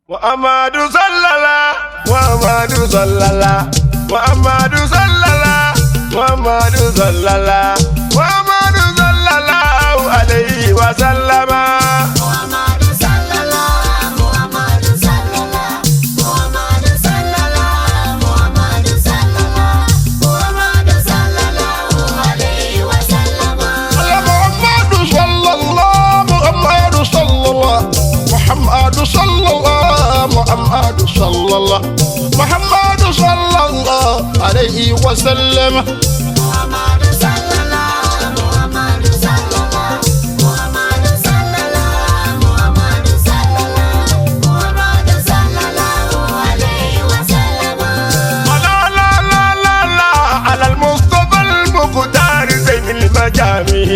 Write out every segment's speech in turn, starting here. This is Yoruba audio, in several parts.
Muhammadu sallallahu, Muhammadu sallallahu, Muhammadu sallallahu, Muhammadu sallallahu, Muhammadu sallallahu alayhi wa sallama. Muhammadu sallallahu, Muhammadu sallallahu, Muhammadu sallallahu, Muhammadu sallallahu, Muhammadu sallallahu alayhi wa sallama. Muhammadu sallallahu, Muhammadu sallallahu, Muhammadu sallallahu, Muhammadu sallallahu, Muhammadu sallallahu alayhi wa sallam. Muhammadu sallallahu, Muhammadu sallallahu, Muhammadu sallallahu, Muhammadu sallallahu, Muhammadu sallallahu alayhi wa sallama. لا لا لا لا لا على المصطفى المختار زين المجامي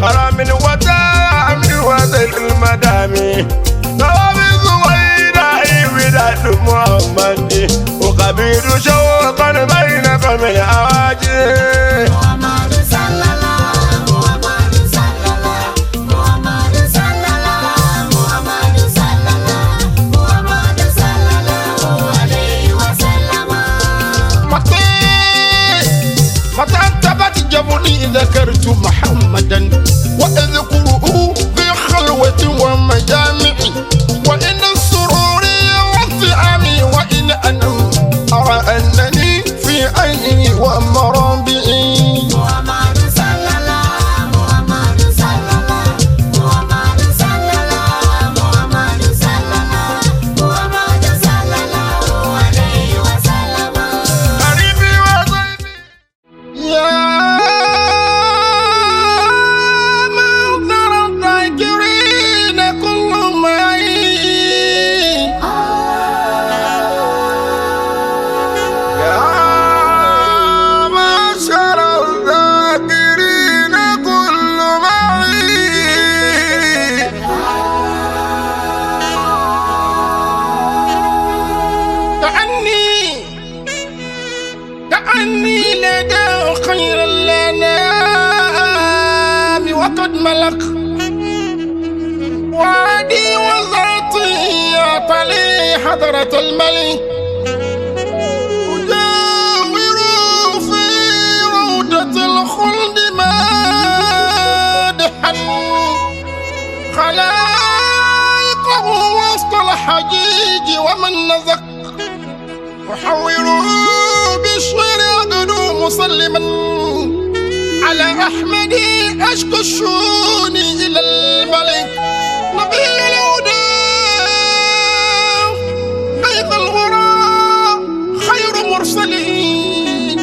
حرام ودام وزين المدامي ثواب زويدا وداد محمد وقبيل شوقا بين قوم الأواجي. Muhammadu sallallahu, Muhammadu sallallahu, Muhammadu sallallahu, Muhammadu sallallahu, Muhammadu sallallahu alayhi wa sallama. متى متى انتبت جبني ذكرت محمدا وأذكره في خلوة ومجامع وإن السرور والثعام وإن أنا أرى أنني في عيني ومرابعي. Muhammadu sallallahu, Muhammadu sallallahu, Muhammadu sallallahu, Muhammadu sallallahu, Muhammadu sallallahu alayhi wa sallama. قريبي وضيفي يا منظر الذاكرين كل معي يا معشر الذاكرين كل معي كأني كأني لدى خير الأنام وقد ملك وادي وزرتي يا طلي حضرة الملك أجاور في روضة الخلد مادحا خلائقه وسط الحجيج ومن نزق أحوره بالشعر أغدو مسلما على أحمد أشكو الشون إلى الملك نبي الهدى غيث الغرى خير مرسلين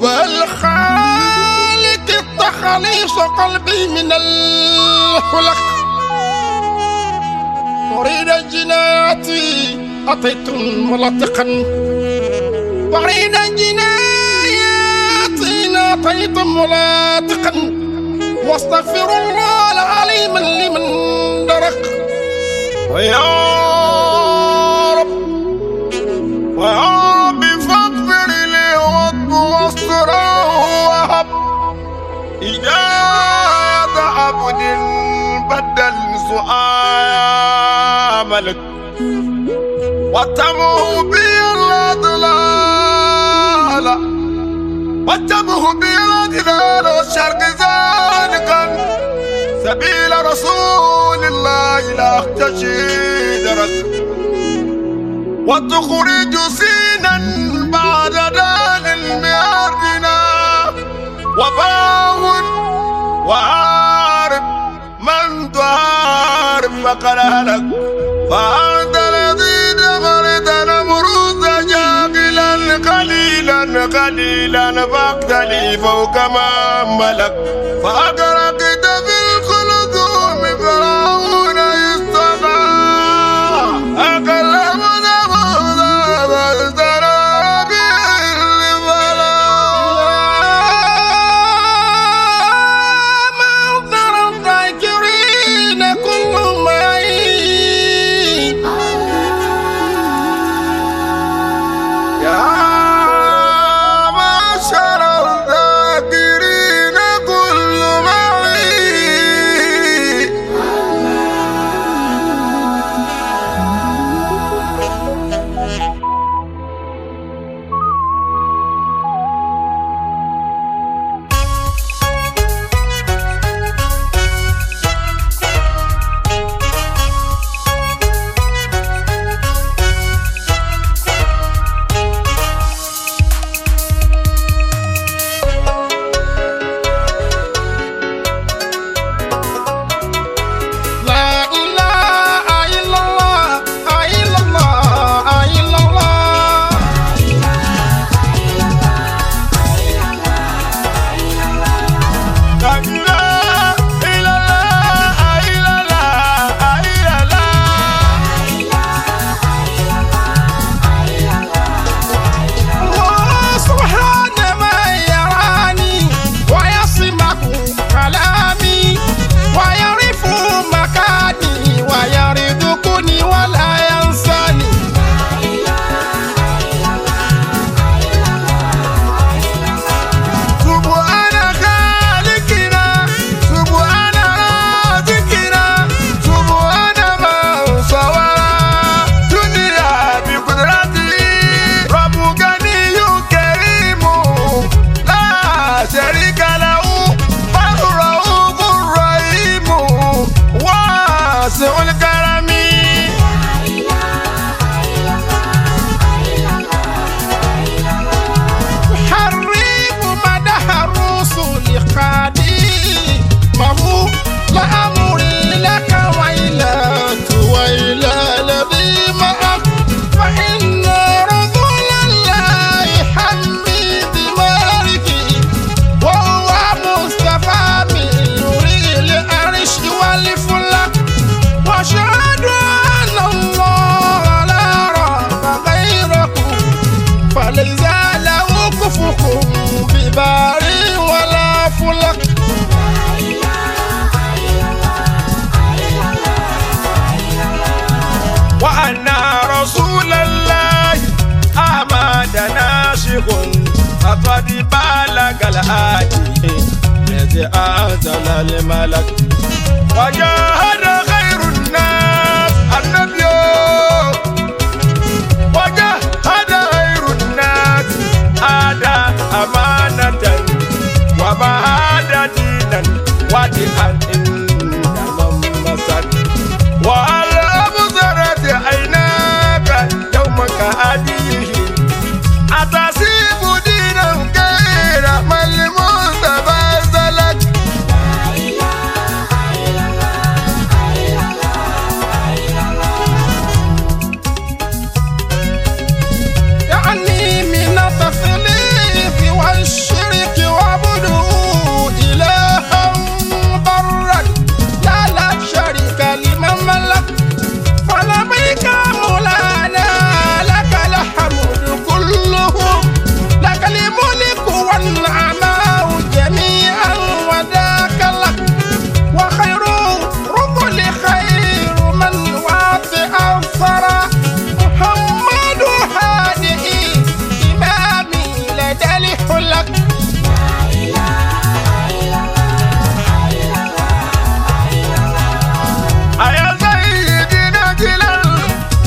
والخالق التخليص قلبي من الحلق أريد الجنات أتيت ملطقا أريد الجنايات أتيت ملاطقا واستغفر الله العليم لمن درك. ويا رب ويا رب فاغفر لي رب واستره وهب إجابة عبد بدل سؤال ملك واتمه بالأضلال واتمه بالأضلال والشرق ذلكا سبيل رسول الله لا اختشي درك وتخرج سينا بعد دال بأرضنا وباء وعارب من تهارب فقد هلك فأنت الذي دمرت نمرود جاهلا قليلا قليلا فاقتلي فوق ما ملك فأغرقت في الخلدوم فرعون استغى أقل من فازدرى به الفلا. منظر الذاكرين كل معي يا معشر الذاكرين كل معي. قد بلغ الآتي الذي أنزل الملك وجاهد خير الناس النبي وجاهد خير الناس أدى أمانة وبهاد دينا ودعا عند من مسك وعلى أبصرت عيناك يوم كأديه أتصيب دينا غير ما المصطفى سلك. يعني من التثليث والشرك وعبدوا إلها برا لا لا شريك لمن ملك. فلبيك مولانا لك الحمد كله، لك الملك والنعماء جميعا وذاك لك، وخير رسل خير من واطئ الثرى محمد هادئ إمامي لدى الحلق. يا سيدنا جلال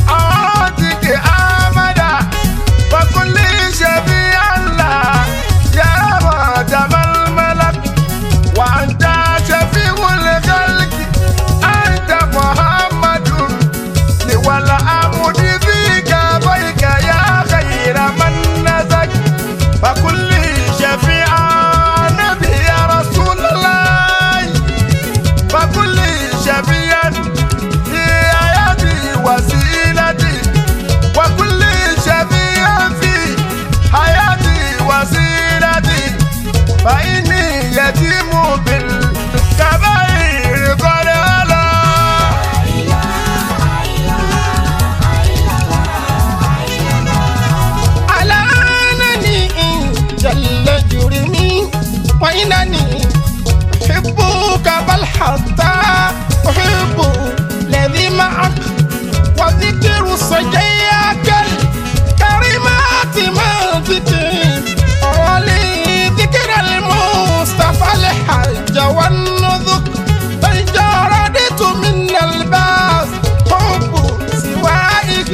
أعطيك أمدا وكل شفيع الله يا مدام الملك، وأنت شفيع الخلق أنت محمد ولا أمد فيك بيك يا خير من نزك، فكل شفيع نبي يا رسول الله، فكل شفيع في حياتي وسيلتي، وكل شفيع في حياتي وسيلتي، فإني يتيم بالكبائر قد ألا. على أنني إن جل جرمي وإنني أحبك بل حتى أحب الذي معك، وذكر سجياك الكريمات ما ذكر ولي ذكر المصطفى الحج والنذك، بل جردت من الباس حب سوائه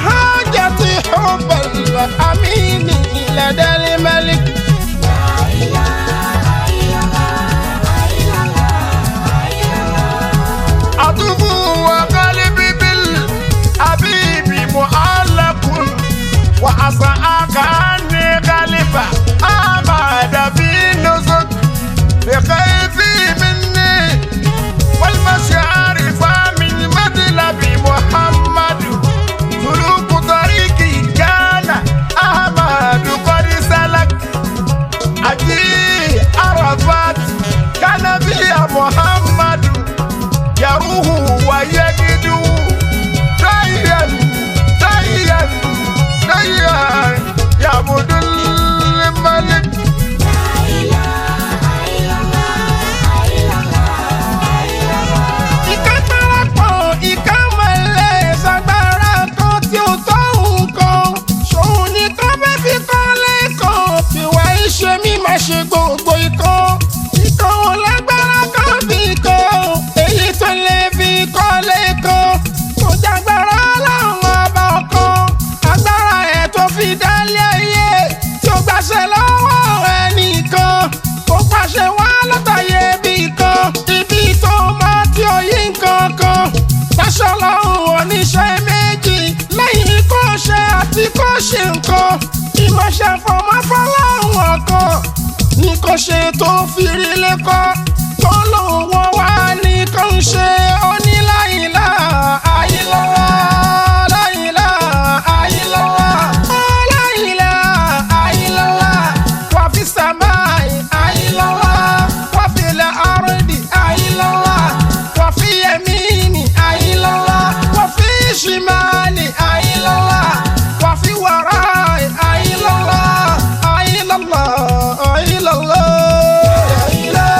حاجتي حب الأمين لدى الملك. أطوف وقلبي بالحبيب معلق، وأسعى كأني خليفة أحمد في نسك، بخيفي مني والمشاعر من مطلب محمد، سلوك طريقي كان أحمد قد سلك، أجي عرفات كان فيها محمد يروه ويجد دايا دايا دايا يعبد الملك. Ìka parapọ̀ ìka mọ̀lẹ́ ṣàgbára kan tí ó tó nǹkan, ṣòun nìkan fẹ́ fi kọ́ lẹ́kọ̀ọ́ fìwà iṣẹ́ mi máa ṣe gbogbo ikọ́. Ikọ̀ ò lágbára kan fi kọ́ èyí tó lè fi kọ́ lẹ́kọ̀ọ́, kò jágbára láwọn ọba ọkọ agbára ẹ̀ tó fi dálé ayé tí ó gbàṣẹ lọ́wọ́ ẹnìkan, kò pàṣẹ wá látàyè bí kan ibi tó mọ tí ó yí nǹkan kan, táṣọ lọ́hùn oníṣẹ́ méjì lẹ́yìn kó ṣe àti kó ṣe nǹkan, ìmọ̀ṣẹ́ fọmọ́ fọlọ́hùn ọkàn ní kò ṣe tó fi rí lẹ́kọ́ tó lòun wọ́n wá ní kò ń ṣe oníláìlá àìlọ́wọ́ láìlá àìlọ́wọ́ láìlá àìlọ́wọ́ wà fi sàmáì àìlọ́wọ́ wà fi lẹ́ àrùndì àìlọ́wọ́ wà fi yẹmíìnì àìlọ́wọ́ wà fi ṣìmáàlì àìlọ́wọ́ wà fi wàráì àìlọ́wọ́ àìlọ́wọ́ àìlọ́wọ́ àìlọ́wọ́.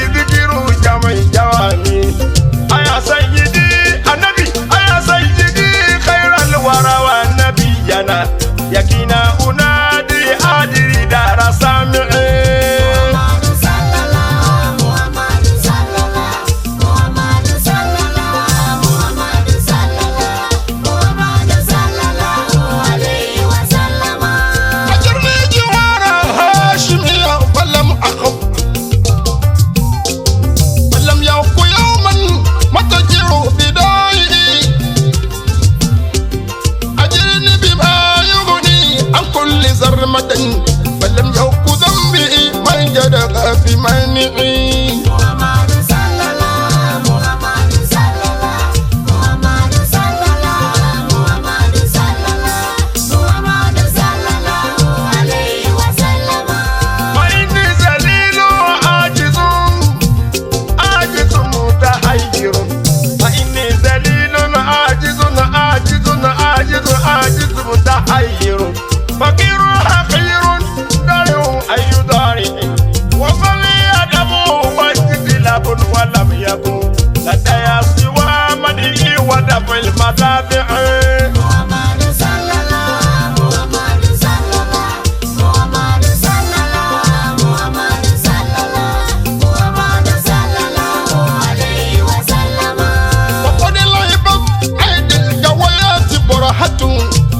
سرمدا فلم يك ذنبي من جدق في منعي. Muhammadu sallallahu, Muhammadu sallallahu, Muhammadu sallallahu, Muhammadu sallallahu, Muhammadu sallallahu alayhi wa sallam. وإني ذليل عاجز عاجز متحير فإني ذليل عاجز عاجز عاجز عاجز متحير فقير حقير دارع أي دارع ومن يدم واجتلاب ولم يكن لدي سوى مدعي ودفع المتابع. Muhammadu sallallahu, Muhammadu sallallahu, Muhammadu sallallahu, Muhammadu sallallahu, Muhammadu sallallahu alayhi wa sallam. وقد لعبت عيد الجويات برهة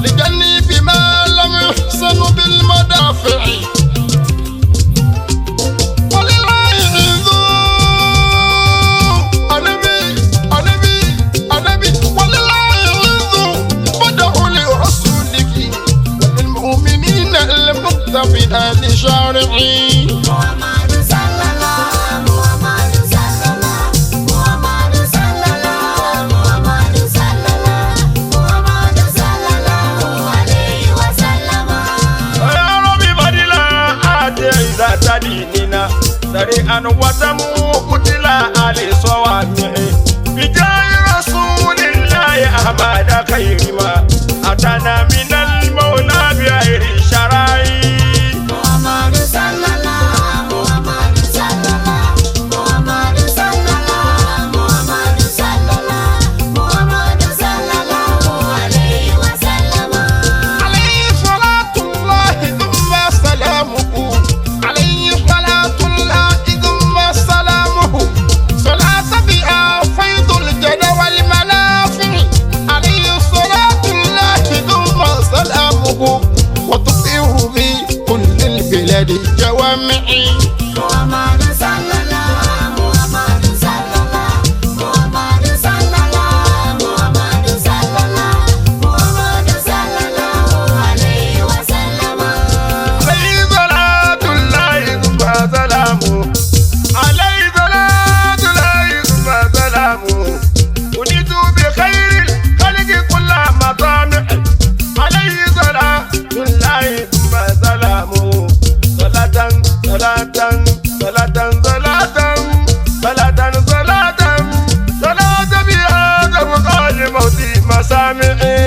لجني بما لم يحسن بالمدافع ولله ذو النبي النبي النبي ولله ذو بدع لرسولك وللمؤمنين المقتفين لشارعي. Muhammadu sallallahu, Muhammadu sallallahu, Muhammadu sallallahu, Muhammadu sallallahu, Muhammadu sallallahu alayhi wa sallam. يا ربي بدلا آتي إذا تديننا سريعا وتمو قتلا علي صوامع بجاه رسول الله أحمد خير ما أتانا من المولى بغير شرعي. Muhammadu sallallahu, Muhammadu sallallahu, Muhammadu sallallahu, Muhammadu sallallahu, Muhammadu sallallahu alayhi wa sallam. عليه صلاة الله ثم سلامه عليه صلاة الله ثم سلامه صلاة بها فيض الجد والمنافع عليه صلاة الله ثم سلامه وتطير في كل البلاد جوامعي. Muhammadu sallallahu, Muhammadu sallallahu, Muhammadu sallallahu, Muhammadu sallallahu, Muhammadu sallallahu alayhi wa sallam. عليه صلاة الله ثم سلامه عليه صلاة الله ثم سلامه ولدت بخير الخلق كل مطامع عليه صلاة الله ثم سلامه صلاة صلاة صلاة صلاة صلاة صلاة صلاة بها تبقى لموت مسامعي.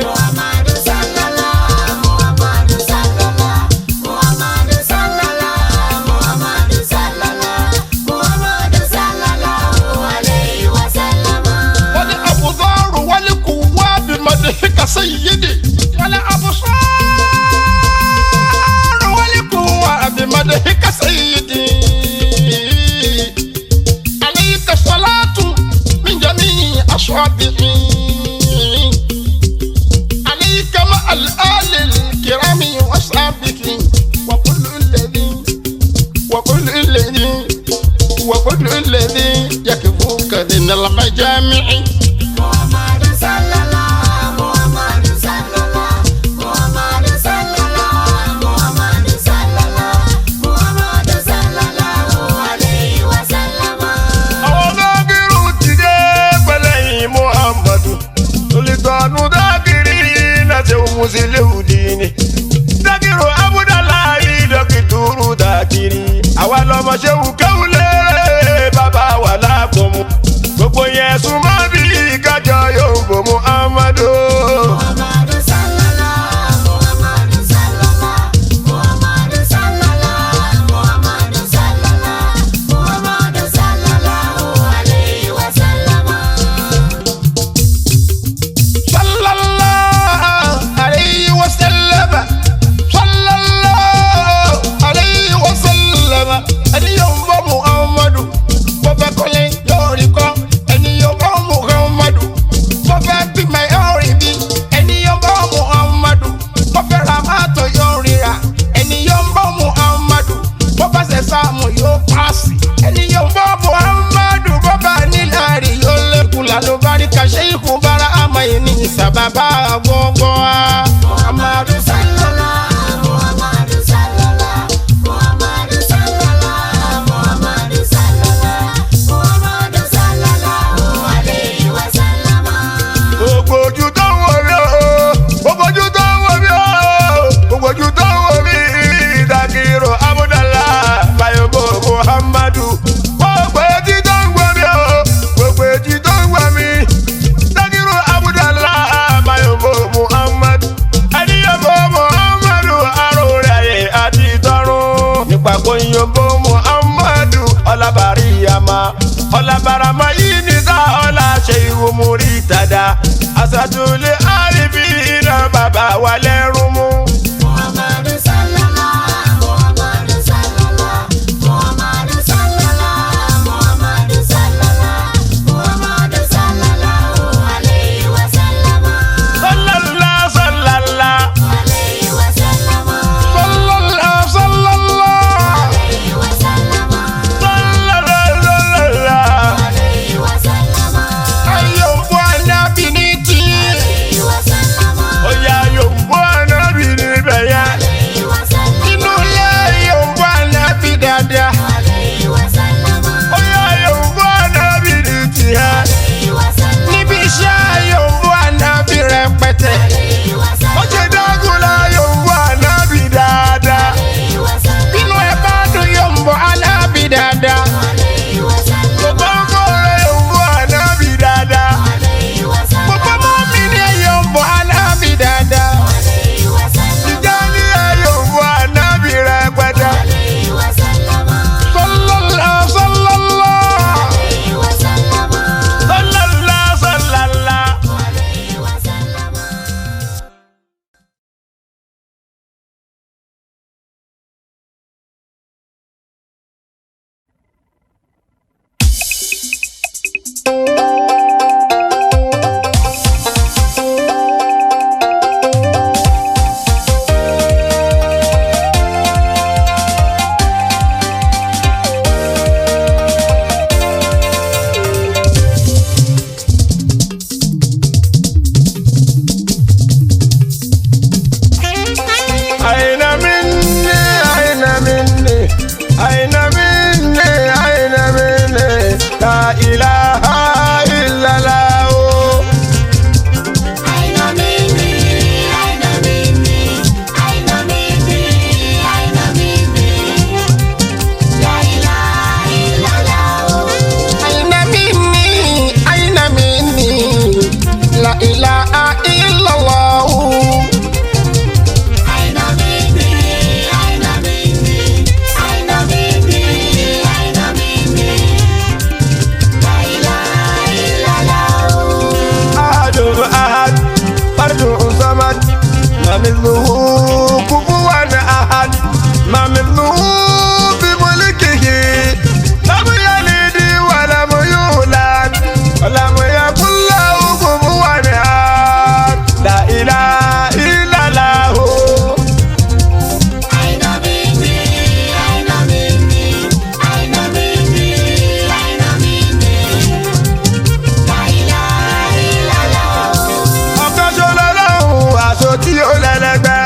Muhammadu sallallahu, Muhammadu sallallahu, Muhammadu sallallahu, Muhammadu sallallahu, Muhammadu sallallahu alayhi wa sallam. والأبصار والقوة بمدحك سيدي والأبصار والقوة بمدحك سيدي عليك الصلاة من جميع أصحابه عليك مع الآل الكرام وأصحابه وكل الذي وكل الذي وكل الذي يكفوك من المجامع. Muhammadu sallallahu, Muhammadu sallallahu, Muhammadu sallallahu, Muhammadu sallallahu, Muhammadu sallallahu alayhi wa sallam. Àwọn dágìrù ti dé pẹ̀lẹ́yìn Muhammadu Sultanu dágìrì láti Musiliu ni dágìrù Abudulayi dọ́kítúrú dágìrì àwa lọmọ ṣéwù kéwúlé bàbá wà lágùnmu gbogbo yẹn súnmọ́ bí kájọ yóò bò Muhammadu. Muhammadu sallallahu, Muhammadu sallallahu, Muhammadu sallallahu, Muhammadu sallallahu, Muhammadu sallallahu alayhi wa sallam. صلى الله عليه وسلم صلى الله عليه وسلم ẹni yóò bọ́ Muhammadu bó fẹ́ kọ́lé yóò rí kọ́ ẹni yóò bọ́ Muhammadu bó fẹ́ bímọ yóò rí bí ẹni yóò bọ́ Muhammadu bó fẹ́ ra mọ́tò yóò rí rà ẹni yóò bọ́ Muhammadu bó bá ṣe sáàmù yóò paasi ẹni yóò bọ́ Muhammadu bó bá níláàrí yóò lékun lálùbáríkà ṣé ikú bára àmọ́ yìí ní sábàbá gbogbo wa. Muhammadu sallallahu. lẹ́rù mú. Muhammadu sallallahu, Muhammadu sallallahu, Muhammadu sallallahu, Muhammadu sallallahu, Muhammadu sallallahu alayhi wa sallama. Sọlọ́lá sọlọ́lá Alayhi wa sallama. Sallallahu sallallahu. Alayhi wa sallama. Sọlọ́lá sọlọ́lá. Alayhi wa sallama. Ayọ̀bọ̀ Ànábì ní tí. Alayhi wa sallama. Ọ̀yà Yorùbá Ànábì níbẹ̀ yẹn. Alayhi wa sallama. Inú ilé Ayọ̀bọ̀ Ànábì dáadáa. Alayhi wa sallama. Ọ̀yà Yorùbá Ànábì ní tiẹ̀. Alayhi wa sallama. Níbi iṣẹ́ Ayọ̀bọ̀ Ànábì rẹpẹtẹ. Alayhi wa Ó sallama. ṣe dágúnlá Yorùbá Ànábì dáadáa. Alayhi wa sallama. Inú ẹ bá dùn Yọ̀bọ̀ Ànábì dáadáa. Alayhi wa sallama. Gbogbo ń Yorùbá Ànábì dáadáa. Alayhi wa sallama. Gbogbo mọ́ mi ní Ayọ̀bọ̀ Ànábì dáadáa. Alayhi wa sallama. Ìjà ní Yorùbá Ànábì rẹpẹtẹ. Alayhi wa sallama. Sallallahu sallallahu. Alayhi wa sallama. Sọlọ́lá sọlọ́lá. Alayhi wa sallama. Aina minni, aina minni, aina minni, aina minni, la ilaha illallah. Aina minni, aina minni, aina minni, aina minni. La ilaha illallah. Aina minni, aina minni, la ilaha illallah. Aina minni, aina minni, aina minni, aina minni. La ilaha illallah. Ahadun ahad, fardun samad, ma mithluhu kufuwan ahad, ma mithluhu fi mulkihi, lam yalid wa lam yulad, wa lam yakul lahu kufuwan ahad. La ilaha illallah. Aina minni, aina minni, aina minni, aina minni. La ilaha illallah. Ọ̀kan ṣoṣo lọ́hùn aṣọ tí ó lẹ́lẹ́gbẹ́.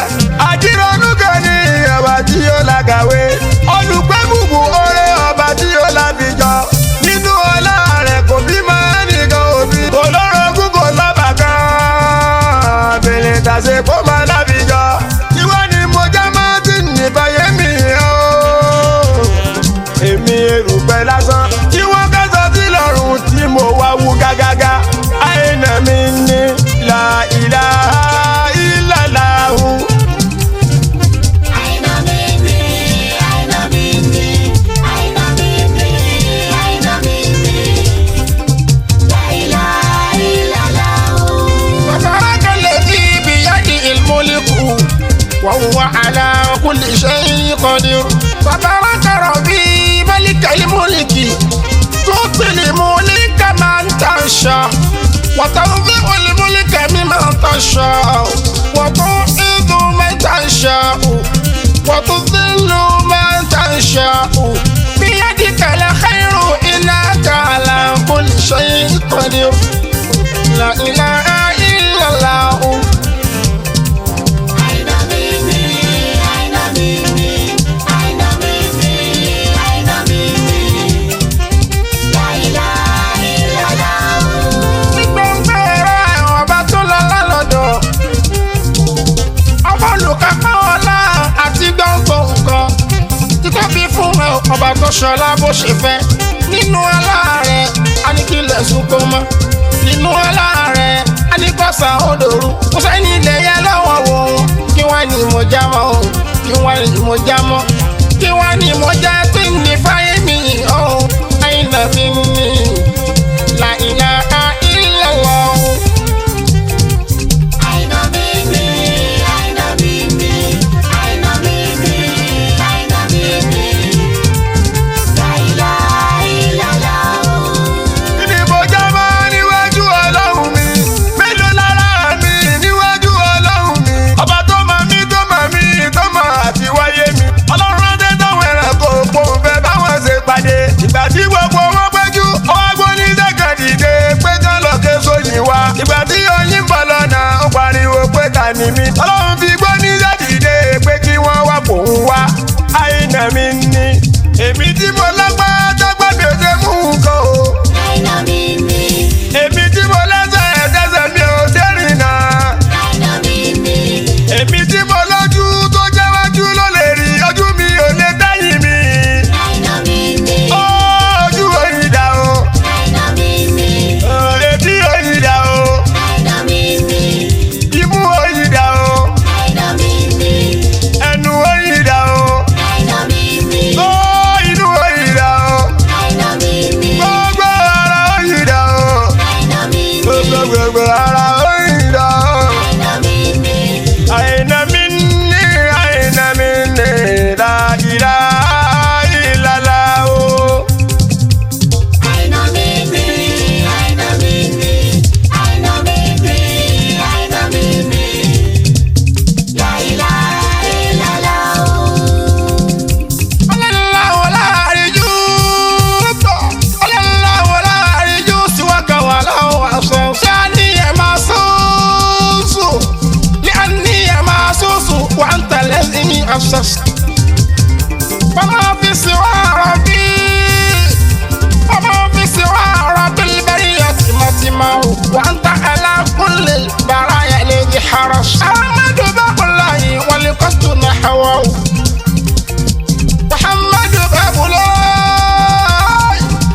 Àjírònú kan ní ọba tí ó làkàwé. Olùpẹ́ bùbù oore ọba tí ó lábìjọ. Nínú ọlá rẹ̀ kò bímọ ẹnìkan òbí. Kò lórogún kò lọ́bà kan. Bèlè tàṣe kó máa lábìjọ. Ìwọ ni mo já máa ti nìbáyé mi o. Èmi erùpẹ̀ lásán tí wọ́n kẹ́sọ̀ sí lọ́rùn tí mo wá wú gágágá. Àìnà mi ní la ilaha illallahu. Aina minni, aina minni, aina minni, aina minni. La ilaha illallah. تبارك الذي بيده الملك وهو على كل شيء قدير. تبارك ربي ملك الملك تؤتي الملك من تشاء وتنزع الملك ممن تشاء وتعز من تشاء وتذل من تشاء بيدك الخير إنك على كل شيء قدير. لا إله إلا الله. Aina minni, aina minni, aina minni, aina minni. La ilaha illallah. Nígbẹ̀ngbẹ̀rẹ̀ ọba tó lọ lálọ́dọ̀. Ọba olùkápá ọlá àti gbọ̀ngbọ̀n nǹkan. Títóbi fún ẹ ọba tó ṣọlá bó ṣe fẹ́. Nínú ọlá rẹ̀, a ní kí ilẹ̀ sùn kó mọ́. Nínú ọlá rẹ̀, a ní kọ́sà odòru. Kò sẹ́ni ilẹ̀ yẹn lọ́wọ́ wò ó. Kí wá ní mo já mọ́ o? Kí wá ní mo já mọ́? Kí wá ní mo já tí ń ní fáyé mi ọ̀hún? Àyìnlá mi ní. La ilaha illallah. Aina minni, الحرس أحمد باب الله والقصد نحوه محمد باب الله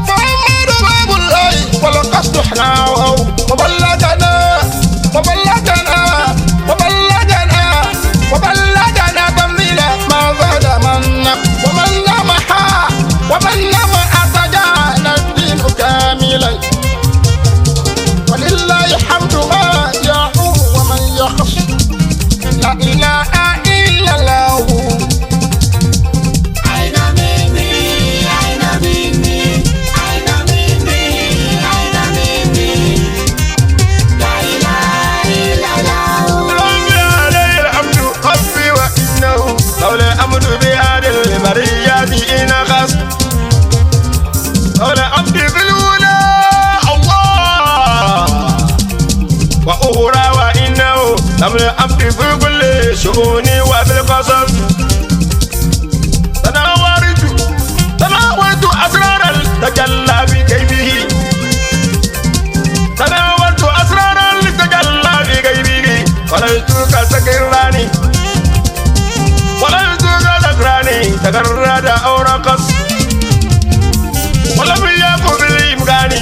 محمد باب الله والقصد نحوه وبلغنا وبلغنا وبلغنا وبلغنا تمثيل ما زاد من ومن لمح ومن لمح أتجانا الدين كاملا ولله الحمد ما يعوم ومن يخص لا إله إلا الله. أين مني أين مني أين مني أين مني لا إله إلا الله. ربي عليه الحمد ربي وإنه لولا الأمر بهذه البرية إن خص لولا الأمر بالأولى الله وأخرى وإنه لولا الأمر في كل شؤون وفي القصص تناولت أسرارا تجلى بكيفه تناولت أسرارا تجلى بكيفه ولست كسكراني ولست كسكراني تجرد أو رقص ولم يكن بالإمكان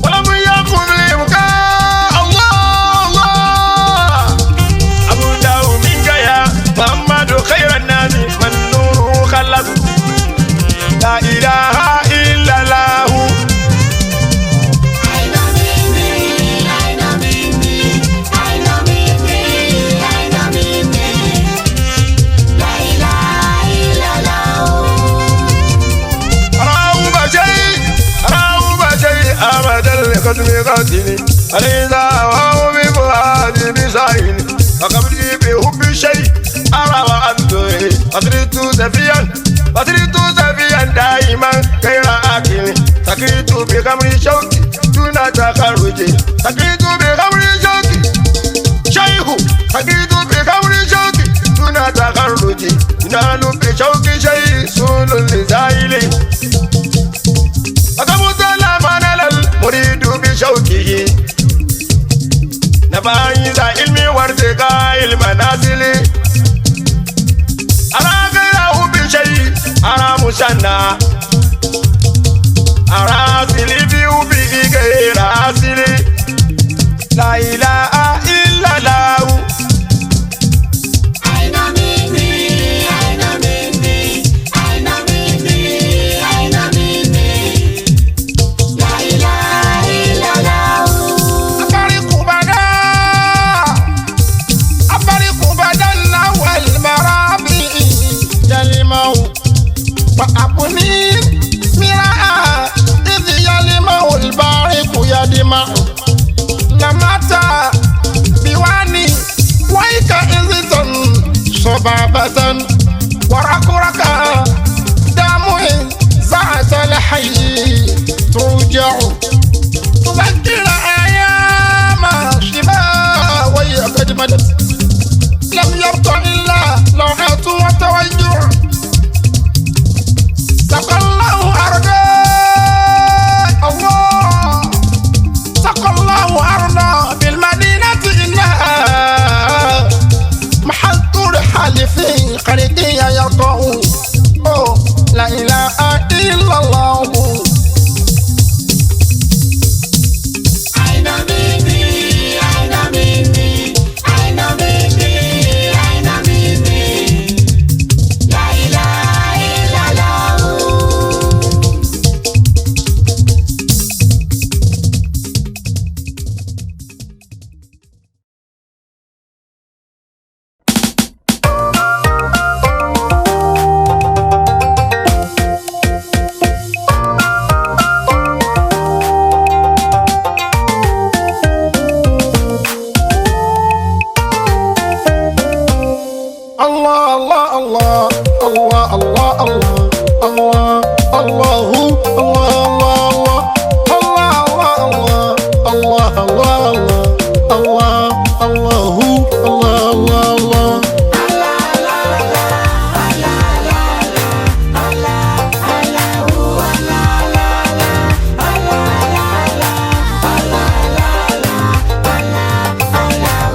ولم يكن بالإمكان الله الله أبدأ منك يا محمد خير الناس من نوره خلص لا إله إلا الله. أين مني أين مني أين مني أين مني لا إله إلا الله. راوب شيء راوب شيء أبدا لقدم قاتلي أليس وهو بفؤادي بسعيني وقبلي بحب شيء أرى وأنتهي أسرت سفيا أسرت سفيا دائما غير آكل سكرت بخمر شوقي دون تخرج سكرت بخمر شوقي شيخ سكرت بخمر شوقي دون تخرج ينال بشوق شيء سول لزايلي أقام سلام على المريد بشوقه نبعيد علمي وارتقاء المنازل أرى غيره بشيء أرى مسنى أرى سلي بي غير أسلي لا إله إلا الله. أين مني أين مني أين مني أين مني لا إله إلا الله. أفرق بدا أفرق بدا والمرابي يلمو وأبني مراء إذ يلمو البارق يدمع لمتى بواني ويك إذ صبابة وركركا دم زعت الحي ترجع تذكر أيام شبا وهي قد مدت لم يبق إلا لوعة وتوجع سقى الله أرضا الله سقى الله أرضا بالمدينة إنها محل الرحال في قريتي يرقع لا إله إلا الله. أين مني أين مني أين مني أين مني لا إله إلا الله. الله الله الله الله الله الله الله الله الله الله الله الله الله الله الله الله الله. Allah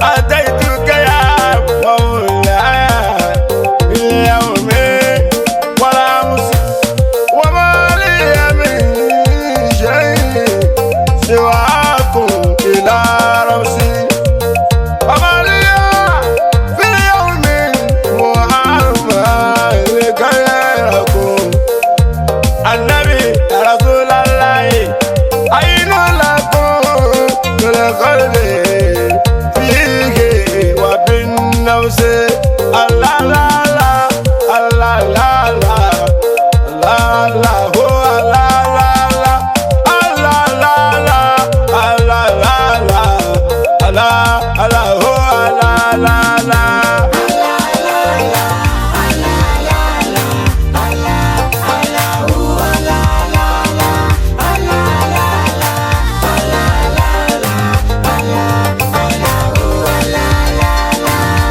أتيتك يا مولاي باليوم والأمس وما لي من شيء سواكم إلى رمسي وما لي في اليوم محمد غيركم النبي رسول الله أين لكم بالقلب فيه وبالنفس الله لا لا الله لا لا الله لا هو الله لا لا الله لا لا الله لا لا الله الله هو الله لا لا.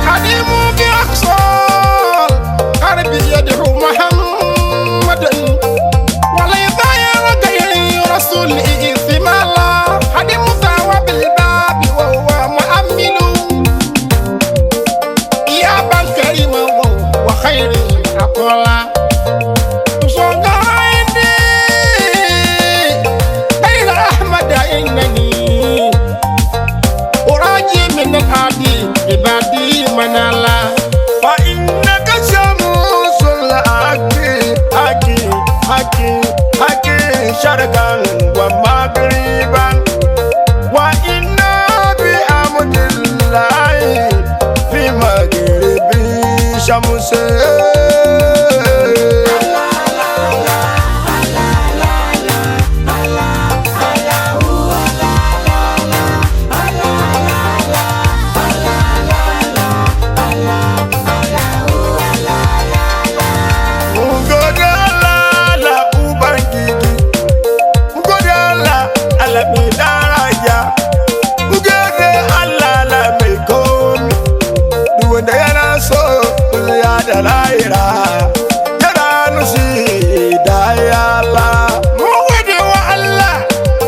قديم بأقصى الغرب يدعو محمدا وليس يرى غير رسول ثمالا قديم ثوى بالباب وهو مؤمل يا بن كريم وخير أقولا غير أحمد إنني أراجي من العادي عبادي من الله. فإنك شمس الحق حكي حكي حكي شرقا ومغربا وإنا بأمد الله في مغرب شمس. Ngode Allah la Ubangiji, Ngode Allah Allah mai daraja, Ngode Allah la mai komi. Duk wanda yana so duniya da lahira, yana nushi da ya Allah. Mun gode wa Allah,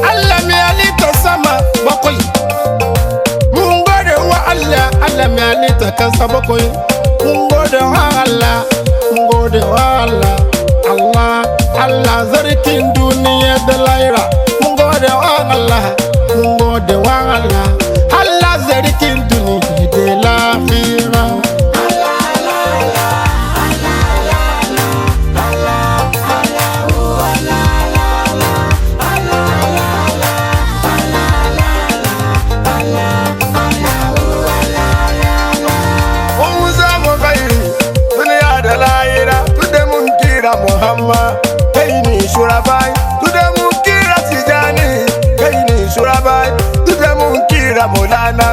Allah mai halitta sama bakwai. Mun gode wa Allah, Allah mai halitta kansa bakwai. Mun gode wa Allah, mun gode wa Allah. Allah, Allah zarkin duniya da lahira. Mun gode wa Allah, mun gode wa Allah. Allah zarkin duniya da lahira. Mun samu kairi duniya da lahira, tunda mun kira Muhammad kai ne shurabai, tunda mun kira Tijani kai ne shurabai, tunda mun kira Maulana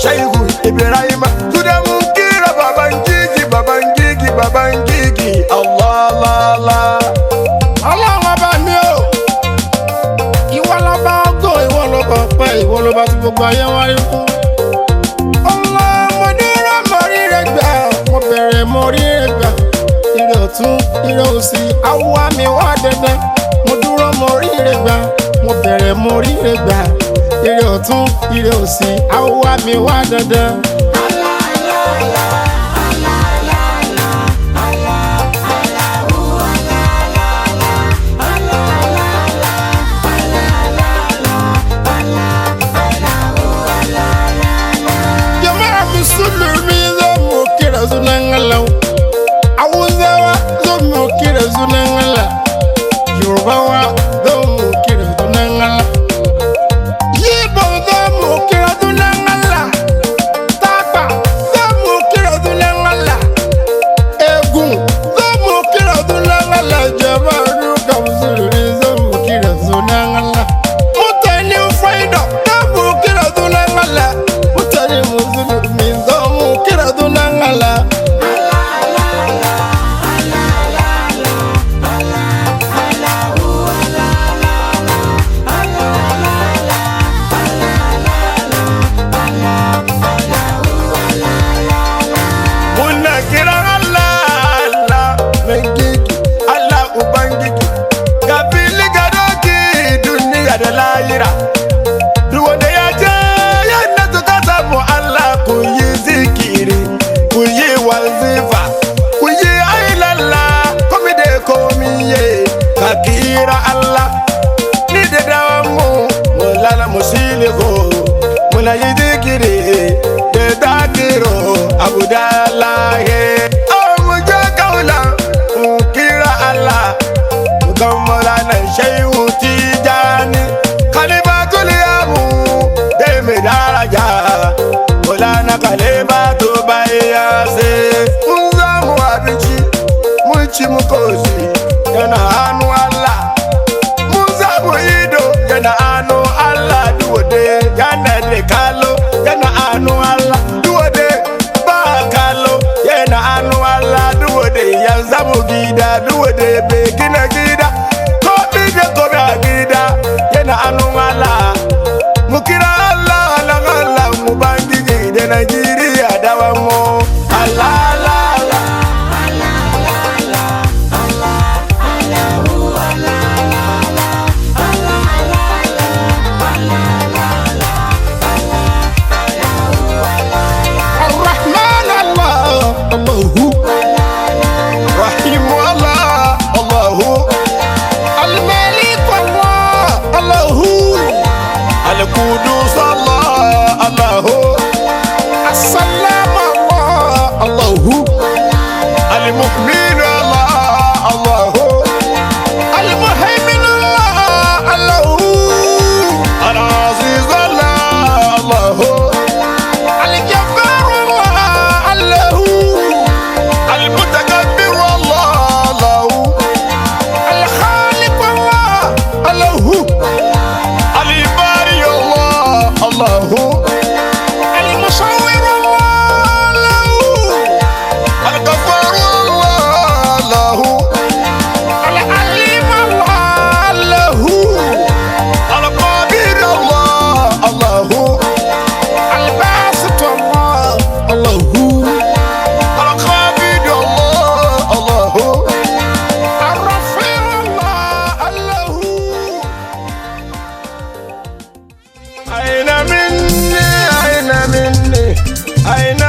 Shehu Ibrahim, tunda mun kira baban gigi baban gigi baban gigi Allah Allah Allah. Ọlọ́run ọba mi o, ìwọ lọba ògo, ìwọ lọba ọpẹ́, ìwọ lọba tí gbogbo ayé wá rí fún. Ọlọ́run mo dúró mo rí rẹ gbà, mo bẹ̀rẹ̀ mo rí rẹ gbà, ire ọ̀tún ire òsì awúwá mi wá dandan. Mo dúró mo rí rẹ gbà, mo bẹ̀rẹ̀ mo rí rẹ gbà, ire ọ̀tún ire òsì awúwá mi wá dandan. Jama'a musulmi zo mu kira sunan Allah. Hausawa zo mu kira sunan Allah. Yorubawa zo mu kira sunan Allah. Yibo zo mu kira sunan Allah. Salihu muna yi zikiri da zakiru Abdullahi. Mu je kaula mu kira Allah mu gan Maulana Shehu Tijani Khalifatul Amu dai mai daraja Maulana Khalifatu Baiyase. Mun samu abinci mun ci mu koshi yana hannu Allah. Mun samu ido yana hannu Allah duwade yana da kallo yana hannu Allah duwade ba kallo yana hannu Allah duwade ya samu gida duwade bai gina gida ko da ko ba gida yana hannu Allah. Mu kira Allah Allah Allah mu bangiji da Najeriya dawan mu Allah Allah Allah. Ar-Rahman Allah, Allahu. Rahim Allah Allahu. Al-Malik Allah, Allahu. Al-Qudus Allah Allahu. As-Salam Allah, Allahu. Al-Mu'min Allah Allahu. Al-Muhaymin Allah, Allahu. Al-Aziz Allah Allahu. Al-Jabbar Allah, Allahu. Al-Mutakabbir Allah Allahu. Al-Khaliq Allah, Allahu. Al-Bari Allah Allahu. Al-Musawwir Allah, Allahu. Al-Ghaffar Allah Allahu. Al-Alim Allah, Allahu. Al-Qadir Allah Allahu. Al-Basit Allah, Allahu. Al-Khabir Allah Allahu. Ar-Rafi' Allah, Allahu. أين مني أين مني أين